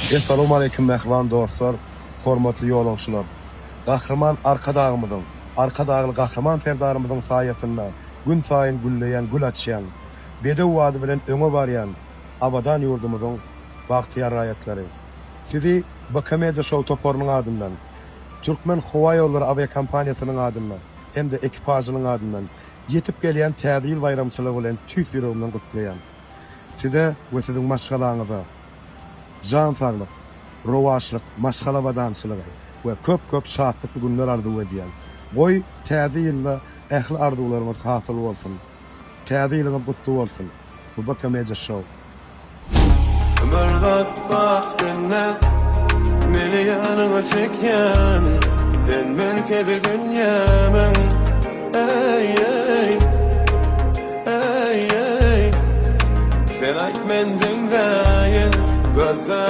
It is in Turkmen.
Essalawmaleýkim mähriban dostlar, hormatly ýolagçylar! Gahryman Arkadagymyzyň, Arkadagly Gahryman Serdarymyzyň saýasynda günsaýyn gülleýän gül açýan, bedew bady bilen öňe barýan abadan ýurdumyzyň bagtyýar raýatlary! Sizi BK Media Show toparynyň adyndan, Türkmenhowaýollary awiakompaniýasynyň adyndan hem-de ekipažynyň adyndan ýetip gelýän Täze ýyl baýramçylygy bilen tüýs ýüregimden gutlaýan. Size we siziň maşgalaňyza jan saglyk, rowaçlyk, maşgala abadançylygy we köp-köp şatlykly günler arzuw edýän. Goý, Täze ýylda ähli arzuwlaryňyz hasyl bolsun! Täze ýylyňyz gutly bolsun! Bu BK Media Show. Bir zat bar sende Meni ýanyňa çekýän Sen merkezi dünýämiň Eý eý Eý eý Sen aýt men diňläýin Gözleriň.